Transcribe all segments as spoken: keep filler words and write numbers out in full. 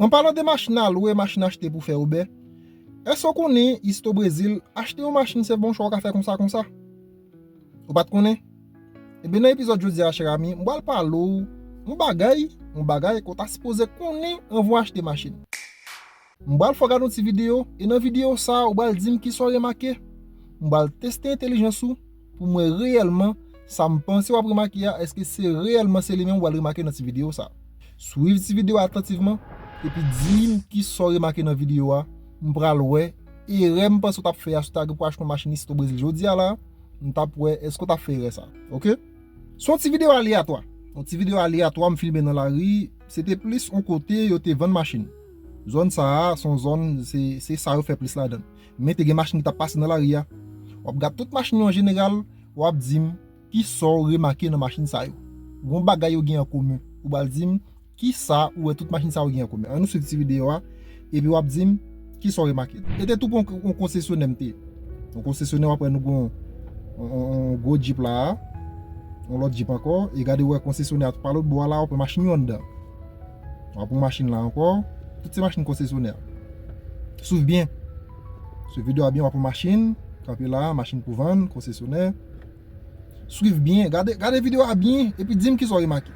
An palan de machin a lwe, machin achte pou fè obè, èske w konnen isi o Brezil, achte yon machin se pa yon chwa w ka fè konsa konsa? Ou pa t konnen? Ebyen, nan epizòd jodi a, chè ami, m pral pale w yon bagay, yon bagay ke w ta sipoze konnen anvan w achte machin. M pral fè w gade yon ti videyo, e nan videyo sa a, ou pral di m kisa w remake. M pral teste entèlijans ou pou m wè reyèlman sa m panse w ap remake a, èske se reyèlman se li menm ou pral remake nan ti videyo sa a. Swiv ti videyo a atantivman, epi di m kisa w remake nan videyo a, m pral wè erè m panse w t ap fè a si w ta gen pou achte yon machin isi o Brezil jodi a la, m t ap wè èske w t ap fè erè sa a. Oke? Se yon ti videyo aleyatwa. Yon ti videyo aleyatwa m filme nan lari, se te plis yon kote yo te vann machin. Zòn sa a, se yon zòn, se, se sa yo fè plis ladan l. Men te gen machin ki t ap pase nan lari a. W ap gade tout machin yo an jeneral, w ap di m kisa w remake nan machin sa yo. Gon bagay yo gen an komen. Ou pral di m kisa ou wè tout machin sa yo gen an komen. Ann nou swiv ti videyo a, epi w ap di m kisa w remake. E te tou pran yon, yon konsesyonè m te ye. Yon konsesyonè, w ap wè nou gon yon, yon, yon gwo Jeep la a, yon lòt Jeep ankò, e gade w wè konsesyonè a pa lòt bò a la, w ap wè machin yo anndan. W ap wè machin la ankò, tout se machin konsesyonè. Swiv byen. Swiv videyo a byen, w ap wè machin kanpe la, machin pou vann, konsesyonè. Swiv byen, gade, gade videyo a byen, epi di m kisa w remake.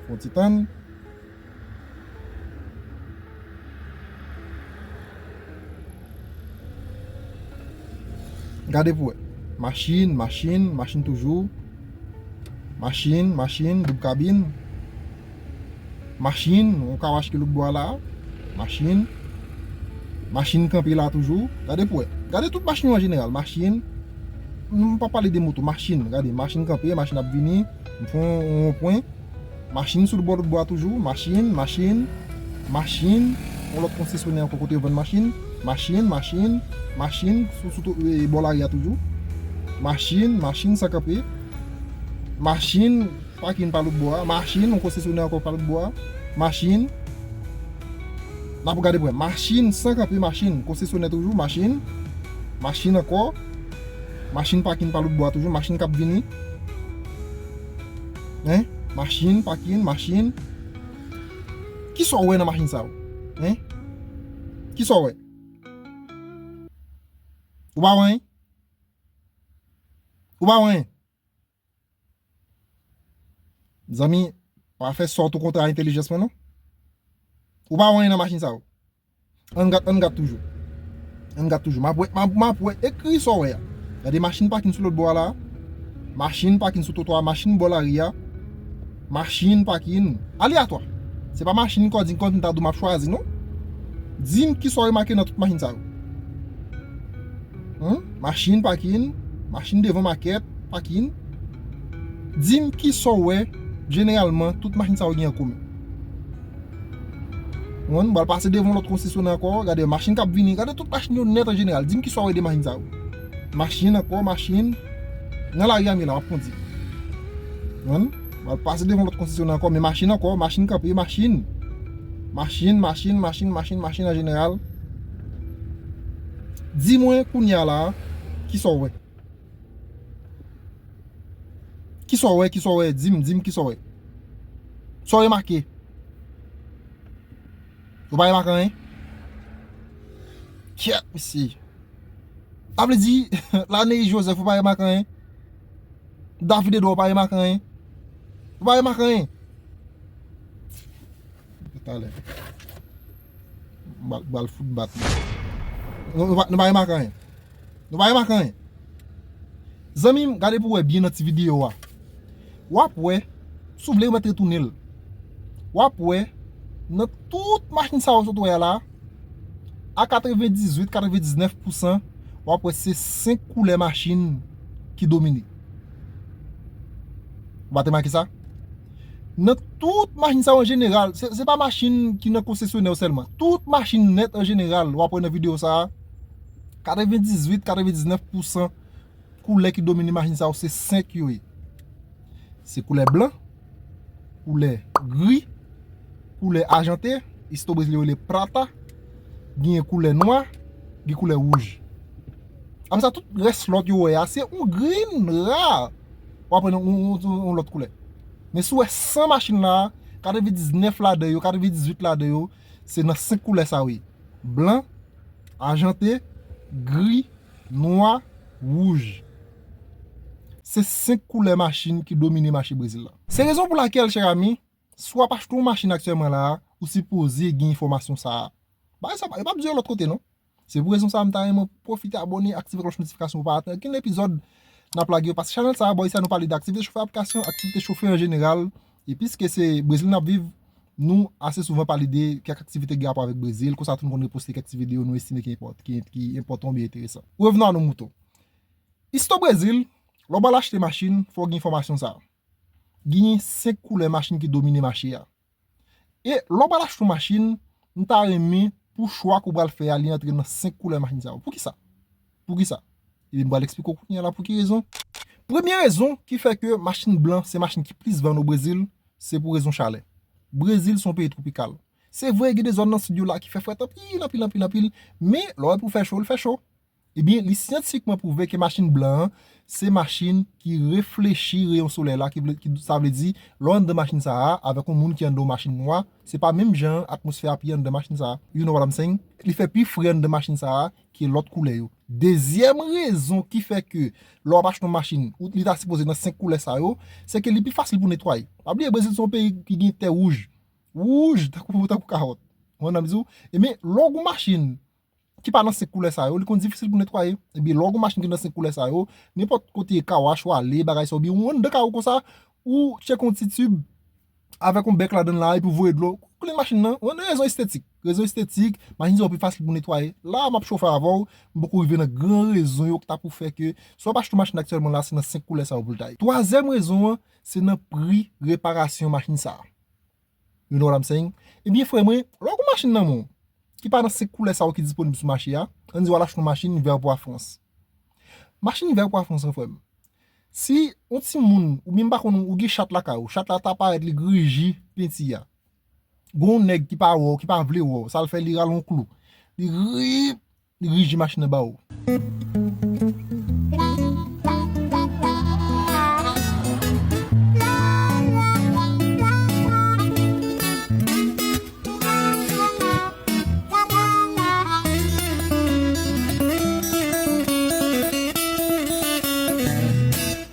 Fè yon ti tann. Gade pou wè. Machin, machin, machin toujou. Machin, machin, doub kabin. Machin, yon kawach ki lòt bò a la. Machin. Machin kanpe la toujou. Gade pou wè. Gade tout machin yo an jeneral. Machin. M pa pale de moto. Machin. Gade, machin kanpe, machin ap vini. M fè yon, yon pwen. Machin sou bò lòt bò a toujou. Machin, machin, machin. Yon lòt konsesyonè ankò kote yo vann machin. Machin, machin, machin. Sou, sou to-, e, bò lari a toujou. Machin, machin san kanpe. Machin, pakin pa lòt bò a. Machin, yon konsesyonè ankò pa lòt bò a. Machin. N ap gade pou wè. Machin san kanpe, machin. Konsesyonè toujou, machin. Machin ankò. Machin pakin pa lòt bò a toujou, machin k ap vini. Hein? Machin, pakin, machin. Kisa w wè nan machin sa yo? Hein? Kisa w wè? Ou pa wè anyen? Ou pa wè anyen? Zanmi, pa fè sòt ou kontra entèlijans mwen non. Ou pa wè anyen nan machin sa yo. Ann gad, ann gad toujou. Ann gad toujou. M ap wè, m ap, m ap wè, ekri sa w wè a. Gade machin pakin sou lòt bò a la. Machin pakin sou twotwa a, machin bò lari a. Machin pakin. Aleyatwa. Se pa machin kò di, kòm m ta di w m ap chwazi non. Di m kisa w remake nan tout machin sa yo. Hum? Machin pakin, machin devan makèt, pakin. Di m kisa w wè, jeneralman, tout machin sa yo gen an komen. Ou konprann? M pral pase devan lòt konsesyonè ankò, gade machin k ap vini, gade tout machin yo nèt an jeneral. Di m kisa w wè de machin sa yo. Machin ankò, machin. Nan lari a m ye la, m ap kondi. Ou konprann? M pral pase devan lòt konsesyonè ankò, men machin ankò, machin kanpe, machin. Machin, machin, machin, machin, machin an jeneral. Di mwen kounye a la, kisa w wè? Kisa w wè, kisa w wè? Di m, di m kisa w wè. Sa w remake? Ou pa remake anyen? Kyèt, mesye. Sa vle di, Laneyi Joseph, ou pa remake anyen? David Edouard, ou pa remake anyen? Ou pa remake anyen? Talè. M pral, m pral fout bat li. Nou, nou pa, nou pa remake anyen. Nou pa remake anyen. Zanmi m, gade pou w wè byen nan ti videyo a. W ap wè, si w vle w mèt retounen l. W ap wè, nan tout machin sa yo sot wè a la, a katrevendizuit, katrevendiznèf pousan, w ap wè se senk koulè machin ki domine. Ou pa te remake sa? Nan tout machin sa yo an jeneral, se, se pa machin ki nan konsesyonè yo sèlman. Tout machin nèt an jeneral, w ap wè nan videyo sa a, katrevendizuit, katrevendiznèf pousan koulè ki domine machin sa yo, se senk yo ye. Se koulè blan, koulè gri, koulè ajante, isi o Brezil yo rele prata, gen koulè nwa, gen koulè wouj. Apre sa, tout rès lòt yo wè a, se yon gri nwa. W ap wè yon, yon, yon, yon lòt koulè. Men si w wè san machin la, katrevendiznèf ladan yo, katrevendizuit ladan yo, Se nan senk koulè sa yo ye. Blan, ajante, gri, nwa, wouj. Se senk koulè machin ki domine mache Brezil la. Se rezon pou lakèl, chè ami, si w ap achte yon machin aktyèlman la a, ou sipoze gen enfòmasyon sa a. Bagay sa, yo p ap di yo lòt kote non. Se pou rezon sa a m ta renmen pwofite abòne, aktive klòch notifikasyon pou pa rate okenn epizòd n ap lage yo. Paske chanèl sa a, bò isi a, nou pale de aktivite chofè aplikasyon, aktivite chofè an jeneral. E piske se Brezil n ap viv, nou ase souvan pale de kèk aktivite ki gen rapò avèk Brezil. Konsa tou nou konn reposte kèk ti videyo nou estime ki enpòt-, ki, ki enpòtan oubyen enteresan. Revenons à nos moutons. Isit o Brezil, lè w pral achte machin, fò w gen enfòmasyon sa a. Genyen senk koulè machin ki domine mache a. E lè w pral achte yon machin, m ta renmen pou chwa ke w pral fè a, li antre nan senk koulè machin sa yo. Poukisa? Poukisa? Ebyen, m pral eksplike w kounye a la pou ki rezon. Premye rezon ki fè ke machin blan se machin ki plis vann o Brezil, se pou rezon chalè. Brezil se yon peyi twopikal. Se vre, gen de zòn nan sid yo la ki fè frèt anpil, anpil, anpil, anpil, men lè w wè pou fè cho, l fè cho. Ebyen, li syantifikman pwouve ke machin blan an se machin ki reflechi reyon solèy la, ki vle, ki, sa vle di, lè w anndan machin sa a, avèk yon moun ki anndan yon machin nwa, se pa menm jan atmosfè ap ye anndan machin sa a. You know what I'm saying? Li fè pi fre anndan machin sa a ke lòt koulè yo. Dezyèm rezon ki fè ke lè w ap achte yon machin, ou li ta sipoze nan senk koulè sa yo, se ke li pi fasil pou netwaye. Pa bliye, Brezil se yon peyi ki gen tè wouj. Wouj, tankou, tankou kawòt. Ou konprann sa m di w? Ebyen, lè w gen yon machin ki pa nan senk koulè sa yo, li konn difisil pou netwaye. Ebyen, lè w gen yon machin ki nan senk koulè sa yo, nenpòt kote kawach ou ale, bagay sa, oubyen ou anndan kay ou konsa, ou tcheke yon ti tib avèk yon bèk ladan l la, epi w voye dlo, koule machin nan, ou nan rezon estetik. Rezon estetik, machin sa yo pi fasil pou netwaye. La, m ap chofe avè w, m poko rive nan gran rezon yo ki ta pou fè ke, si w ap achte yon machin aktyèlman la, se nan senk koulè sa yo pou l ta ye. Twazyèm rezon an, se nan pri reparasyon machin sa a. You know what I'm saying? Ebyen, frè mwen, lè w gen yon machin nan men w, ki pa nan senk koulè sa yo ki disponib sou mache a, ann di w al achte yon machin vè pwa frans. Machin vè pwa frans an, frè m. Si yon timoun, oubyen m pa konn, ou gen chat lakay ou, chat la ta parèt li griji penti a. Gen yon nèg ki pa wè w, ki pa vle wè w, sa l fè, li rale yon klou. Li rip, li griji machin nan ba ou.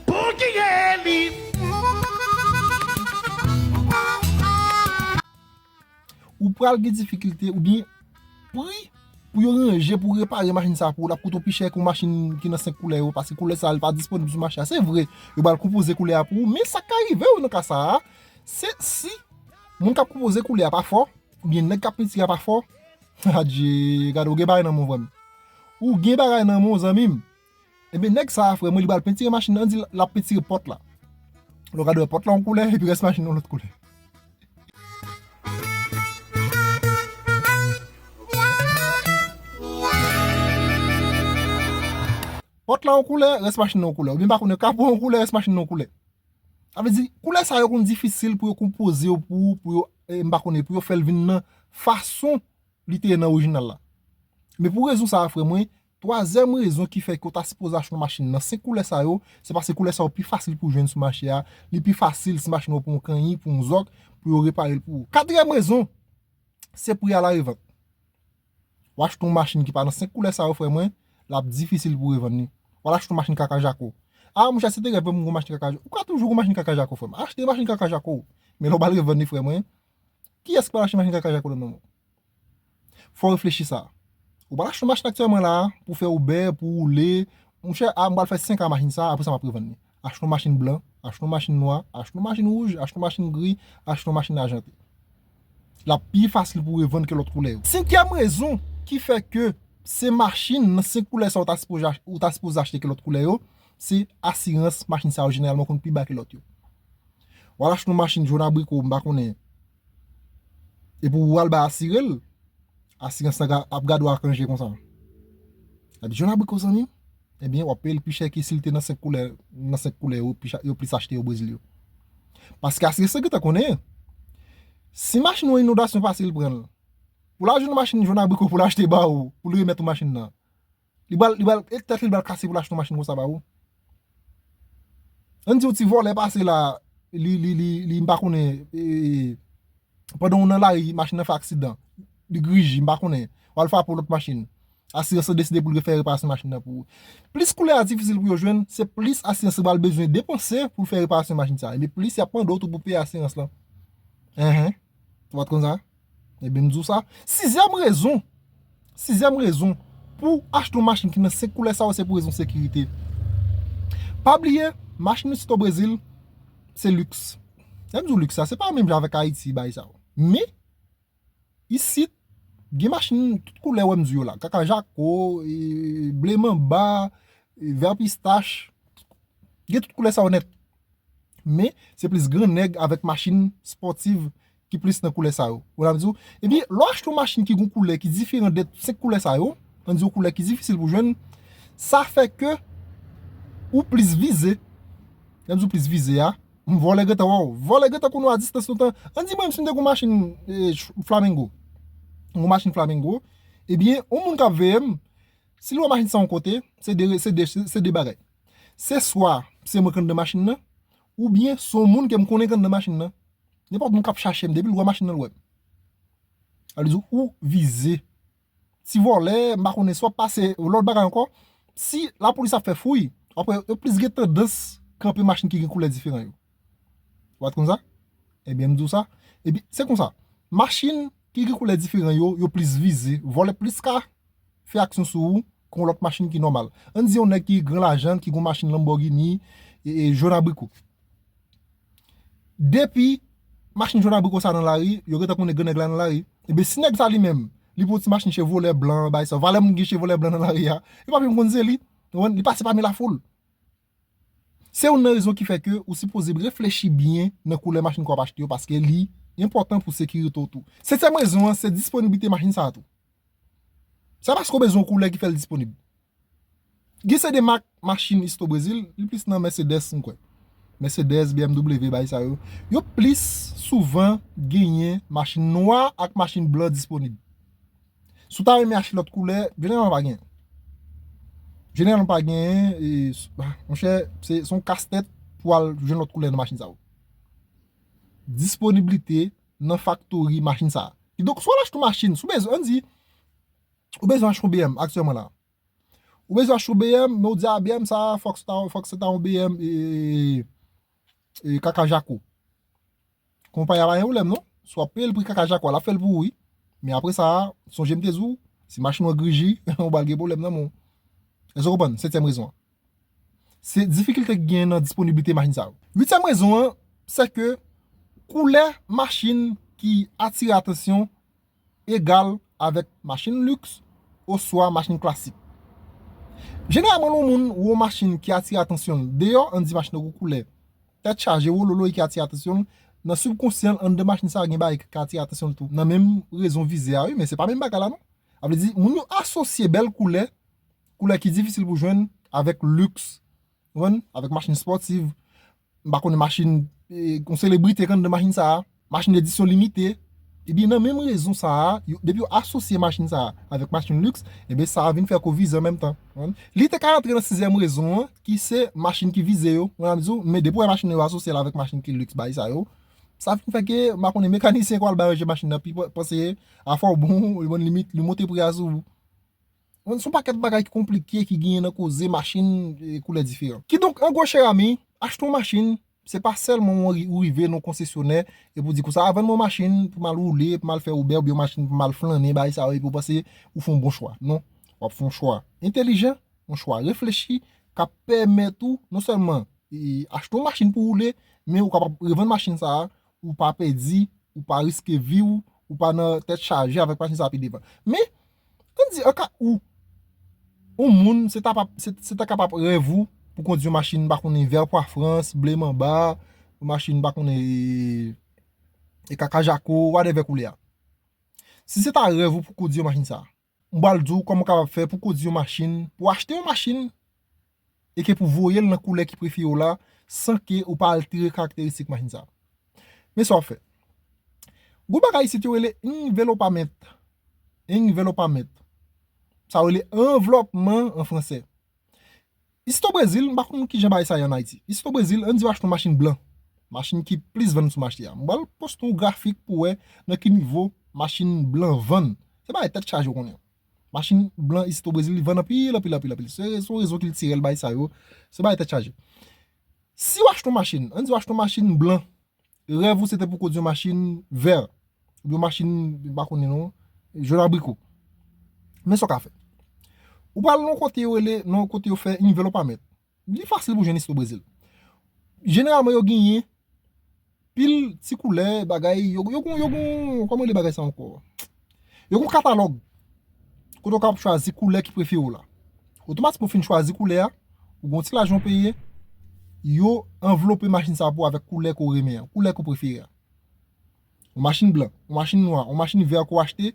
Pou kiyè li? Ou pral gen difikilte oubyen pri pou yo ranje, pou repare machin sa pou ou, l ap koute w pi chè ke yon machin ki nan senk koulè yo, paske koulè sa a, li pa disponib sou mache a. Se vre, yo pral konpoze koulè a pou ou, men sa k ka rive w nan ka sa a, se si moun k ap konpoze koulè a pa fò, oubyen nèg k ap pentire a pa fò. Adje, gade, ou gen bagay nan men w, frè m. Ou gen bagay nan men w, zanmi m. Ebyen, nèg sa a, frè mwen, li pral pentire machin nan, ann di l ap pentire pòt la. Lè w gade, wè pòt la yon koulè, epi rès machin nan yon lòt koulè. Pòt la yon koulè, rès machin nan yon koulè. Oubyen, m pa konnen, kapo yon koulè, rès machin nan yon koulè. Sa vle di, koulè sa yo konn difisil pou yo konpoze yo pou, pou yo, eh, m pa konnen, pou yo fè l vin nan fason li te ye nan orijinal la. Men pou rezon sa a, frè mwen, twazyèm rezon ki fè ke w ta sipoze achte yon machin nan senk koulè sa yo, se paske koulè sa yo pi fasil pou jwenn sou mache a, li pi fasil si machin nan pran yon kanyi, pran yon zòk, pou yo repare l pou ou. Katriyèm rezon, se pri a larevant. W achte yon machin ki pa nan senk koulè sa yo, frè mwen, l ap difisil pou revann li. W al achte yon machin kaka jako. A, monchè, se te rèv mwen pou m gen yon machin kaka jako. Ou ka toujou gen yon machin kaka jako, frè m. Achte yon machin kaka jako. Men lè w pral revann li, frè mwen, kiyès ki pral achte machin kaka jako nan men w? Fò w reflechi sa. Ou pral achte yon machin aktyèlman la a, pou fè Uber, pou woule. Monchè, a, m pral fè senk an machin sa a, apre sa m ap revann li. Achte yon machin blan, achte yon machin nwa, achte yon machin wouj, achte yon machin gri, achte yon machin ajante. L ap pi fasil pou revann ke lòt koulè yo. Senkyèm rezon ki fè ke se machin nan senk koulè sa ou ta sipoze ach-, ou ta sipoze achte ke lòt koulè yo, se asirans machin sa yo jeneralman konn pi ba ke lòt yo. W al achte yon machin jòn abriko, m pa konnen. Epi w al bay asire l, asirans lan ga-, ap gade w ak yon je konsa. Epi jòn abriko, zanmi m, ebyen, w ap peye l pi chè ke si l te nan senk koulè, nan senk koulè yo, pi cha-, yo plis achte yo Brezil yo. Paske asirans lan gentan konnen, si machin ou an inondasyon pase, l pran l. Pou l al jwenn machin jòn abriko pou l achte ba ou, pou l remèt ou machin nan. Li pral, li pral, e tèt li pral kase pou l achte yon machin konsa ba ou. Ann di yon ti vòlè pase la, li, li, li, li, m pa konnen, e, pandan w nan lari, machin nan fè aksidan. li griji, m pa konnen. W al frape yon lòt machin. Asirans lan deside pou l refè reparasyon machin nan pou ou. Plis koulè a difisil pou yo jwenn, se plis asirans lan pral bezwen depanse pou l fè reparasyon machin sa. Epi plis y ap mande w tou pou peye asirans lan. Enhen. Ou pa t konn sa? Ebyen, m di w sa. Sizyèm rezon. Sizyèm rezon pou achte yon machin ki nan senk koulè sa yo, se pou rezon sekirite. Pa bliye, machin isit o Brezil, se liks. Lè m di w liks sa, se pa menm jan avèk Ayiti, bagay sa yo. Men, isit, gen machin tout koulè wè m di w yo la. Kaka jako, e, ble manba, e, vè pistach. Gen tout koulè sa yo nèt. Men, se plis gran nèg avèk machin spòtiv ki plis nan koulè sa yo. Ou la m di w? Epi, lè w achte yon machin ki gen yon koulè ki diferan de senk koulè sa yo, ann di yon koulè ki difisil pou jwenn, sa fè ke ou plis vize. Lè m di w plis vize a, m vòlè gentan wè w. Vòlè gentan konn w a distans lontan. Ann di mwen, si m te gen yon machin, e, Flamingo. Yon machin Flamingo, ebyen, yon moun k ap veye m, si l wè machin sa yon kote, se de, se de, se de bagay. Se swa se mwen k anndan machin nan, oubyen se yon moun ke m konnen k anndan machin nan. Nenpòt moun k ap chache m, depi l wè machin nan, l wè m. Sa vle di ou vize. Ti vòlè, m pa konnen, swa pase, lòt bagay ankò, si lapolis ap fè fouy, apre, yo plis gen tandans kanpe machin ki gen koulè diferan yo. Ou pa t konn sa? Ebyen, m di w sa. Epi, se konsa. Machin ki gen koulè diferan yo, yo plis vize. Vòlè plis ka fè aksyon sou ou ke yon lòt machin ki nòmal. Ann di yon nèg ki gen lajan, ki gen yon machin Lamborghini, e, e, jòn abriko. Depi machin jòn abriko sa nan lari, yo gentan konnen gen nèg la nan lari. Ebyen, si nèg sa li menm, li pran yon ti machin Chevrolet blan, bay sa, valè moun gen Chevrolet blan nan lari a, yo p ap janm konn se li. Ou konprann? Li pase pami lafoul. Se youn nan rezon ki fè ke ou sipoze reflechi byen nan koulè machin ke w ap achte yo, paske li enpòtan pou sekirite w tou. Setyèm rezon an, se disponiblite machin sa a tou. Se pa paske w bezwen yon koulè ki fè l disponib. Gen se de mak machin isit o Brezil, li plis nan Mercedes, m kwè. Mercedes, B M W, bagay sa yo. Yo plis souvan genyen machin nwa ak machin blan disponib. Si w ta renmen achte lòt koulè, jeneralman pa genyen. Jeneralman pa genyen, e, s-, ah, monchè, se, se yon kastèt pou al jwenn lòt koulè nan machin sa yo. Disponiblite nan faktori machin sa a. Kidonk, si w al achte yon machin, si w bezwen, ann di, ou bezwen achte yon B M aktyèlman la. Ou bezwen achte yon B M, men w di a B M sa a, fòk se ta, fòk se ta yon B M, e, e, e, kaka jako. Konpayi a pa gen pwoblèm, non. Si w ap peye l pri kaka jako a, l ap fè l pou ou, wi. Men apre sa, sonje m te di w, si machin ou an griji, ou pral gen pwoblèm nan men w. Èske w konprann? Setyèm rezon an. Se difikilte ki genyen nan disponiblite machin sa yo. Uityèm rezon an, se ke koulè machin ki atire atansyon egal avèk machin liks oswa machin klasik. Jeneralman, lè yon moun wè yon machin ki atire atansyon l deyò, ann di machin nan gwo koulè, tèt chaje, wololoy ki atire atansyon l, nan sibkonsyan l, anndan machin sa a gen bagay ki atire atansyon l tou. Nan menm rezon vize a, wi, men se pa menm bagay la, non. Sa vle di, moun yo asosye bèl koulè, koulè ki difisil pou jwenn, avèk liks, ou konprann? Avèk machin spòtiv, m pa konnen machin, e, yon selebrite k anndan machin sa a, machin edisyon limite. Ebyen, nan menm rezon sa a, yo, depi yo asosye machin sa a avèk machin liks, ebyen, sa a vin fè ke w vize an menm tan. Ou konprann? Li te ka rantre nan sizyèm rezon an, ki se machin ki vize yo. Mwen ap di w, men depi w wè machin nan yo asosye l avèk machin ki liks, bagay sa yo, sa vin fè ke, m pa konnen, mekanisyen k al bay ranje machin nan, pi pa-, panse afè w bon, li bon limit, li monte pri a sou ou. Bon, se yon pakèt bagay ki konplike ki genyen nan koze machin, e, koulè diferan. Kidonk, an gwo, chè ami, achte yon machin, se pa sèlman ou ri-, ou rive nan yon konsesyonè epi w di konsa, a, vann mwen yon machin pou m al woule, pou m al fè Uber, oubyen yon machin pou m al flannen, bagay sa yo, epi w panse ou fè yon bon chwa. Non, w ap fè yon chwa entèlijan, yon chwa reflechi, k ap pèmèt ou non sèlman, e, achte yon machin pou woule, men ou kapab revann machin sa a, ou pa pèdi, ou pa riske vi w, ou pa nan tèt chaje avèk machin sa a pi devan. Men, ann di, an ka ou, yon moun, se ta p ap, se, se ta kapab rèv ou pou kondui yon machin, m pa konnen, vè pwa frans, ble manba, yon machin, m pa konnen, e, e kaka jako, whatever koulè a. Si se ta rèv ou pou kondui yon machin sa a, m pral di w kòman w kapab fè pou kondui yon machin, pou achte yon machin, e ke pou voye l nan koulè ki prefere w la, san ke ou pa altere karakteristik machin sa a. Men sa w ap fè. Gon bagay isit yo rele envelopament. Envelopament. Sa yo rele anvlòpman an fransè. Isit o Brezil, m pa konn kijan bagay sa ye ann Ayiti. Isit o Brezil, ann di w achte yon machin blan. Machin ki plis vann sou mache a. M pral poste yon grafik pou w wè nan ki nivo machin blan vann. Se bagay tèt chaje w konnen. Machin blan isit o Brezil, li vann anpil, anpil, anpil, anpil. Se, se yon rezon kiltirèl bagay sa yo. Se bagay tèt chaje. Si w achte yon machin, ann di w achte yon machin blan, rèv ou se te pou kondwi yon machin vè, oubyen yon machin, m pa konnen non, jòn abriko. Men sa w ka fè. Ou pral nan yon kote yo rele, nan yon kote yo fè envelopament. Li fasil pou jwenn isit o Brezil. Jeneralman, yo genyen pil ti koulè, bagay, yo, yo, gon- yo, gon- kòman rele bagay sa ankò? Yo gon katalòg. Kote w kapab chwazi koulè ki prefere w la. Otomatikman, w fin chwazi koulè a, ou gon ti lajan w peye, yo anvlope machin sa pou avèk koulè ke w renmen an, koulè ke w prefere a. Yon machin blan, yon machin nwa, yon machin vè ke w achte,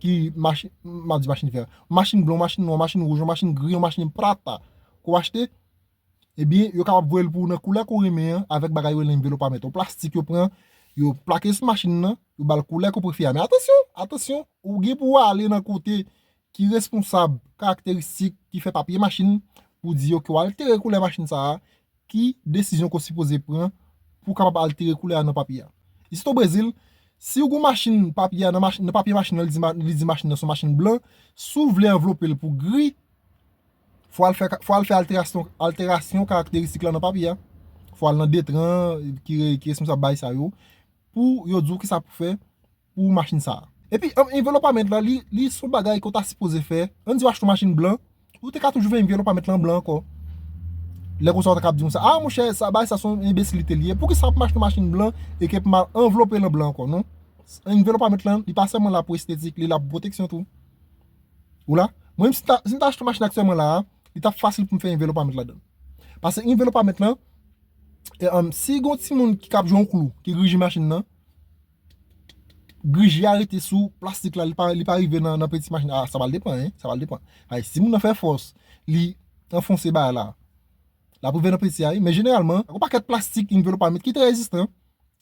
ki machin, m ap di machin vè, yon machin blan, yon machin nwa, yon machin wouj, yon machin gri, yon machin prata ke w achte, ebyen, yo kapab voye l pou ou nan koulè ke w renmen an, avèk bagay yo rele envelopament. Yon plastik yo pran, yo plake sou machin nan, yo ba l koulè ke w prefere a. Men atansyon, atansyon, ou gen pou w ale nan kote ki responsab karakteristik ki fè papye machin pou di yo ke w altere koulè machin sa a, ki desizyon ke w sipoze pran pou w kapab altere koulè a nan papye a. Isit o Brezil, si w gon machin papye a nan, machin, nan papye machin nan, li di, ma- li di machin nan se yon machin blan, si w vle anvlope l pou gri, fò al fè, fò al fè alterasyon, alterasyon karakteristik la nan papye a. Fò al nan Detran ki, re- ki responsab bagay sa yo pou yo di w kisa pou fè pou machin sa a. Epi, an- envelopament la, li, li se yon bagay ke w ta sipoze fè. Ann di w achte yon machin blan, ou te ka toujou fè envelopament lan blan ankò. Lè konsa, w ta kab di konsa, a monchè, sa bagay sa se yon enbesilite li ye. Poukisa pou m achte yon machin blan e ke pou m al anvlope l an blan ankò, non? Envelopament lan, li pa sèlman la pou estetik, li la pou pwoteksyon tou. Ou la? Mwen menm, si m ta, si m ta achte yon machin aktyèlman la a, li t ap fasil pou m fè envelopament ladan l. Paske envelopament lan, e, um, si gon timoun ki kab jwe yon klou, ki griji machin nan, griji a rete sou plastik la, li pa, li pa rive nan, nan penti machin. A, sa pral depann, hein, sa pral depann. Ay, si moun nan fè fòs, li anfonse bagay la, l ap rive nan penti a, wi. Men jeneralman, gon pakèt plastik envelopament ki trè rezistan,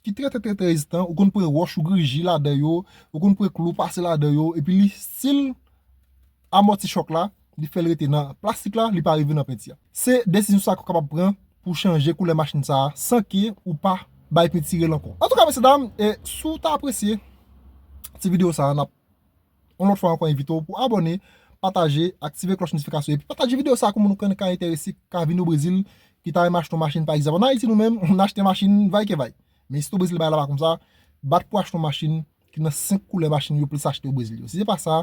ki trè, trè, trè, trè rezistan. Ou konn pran wòch, ou griji ladan yo, ou konn pran klou, pase ladan yo, epi li still amòti chòk la, li fè l rete nan plastik la, li pa rive nan penti a. Se desizyon sa ke w kapab pran pou chanje koulè machin sa a, san ke ou pa bay pentire l ankò. Antouka, mesye dam, e, si w ta apresye ti videyo sa a, n ap, yon lòt fwa ankò, envite w pou abòne, pataje, aktive klòch notifikasyon, epi pataje videyo sa a ak yon moun ou konnen ka enterese, ka vin o Brezil, ki ta renmen achte yon machin, pa egzanp. Ann Ayiti, nou menm, n achte machin, vay ke vay. Men isit o Brezil, bagay la pa konsa. Bat pou achte yon machin ki nan senk koulè machin yo plis achte o Brezil yo. Si se pa sa,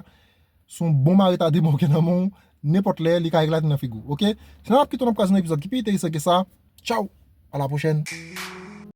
se yon bonm a retade mòke nan men w, nenpòt lè, li ka eklate nan figi w, oke? Se nan ap kite w nan pwazon epizòd ki pi enteresan ke sa. Tchaw! A la pwochèn!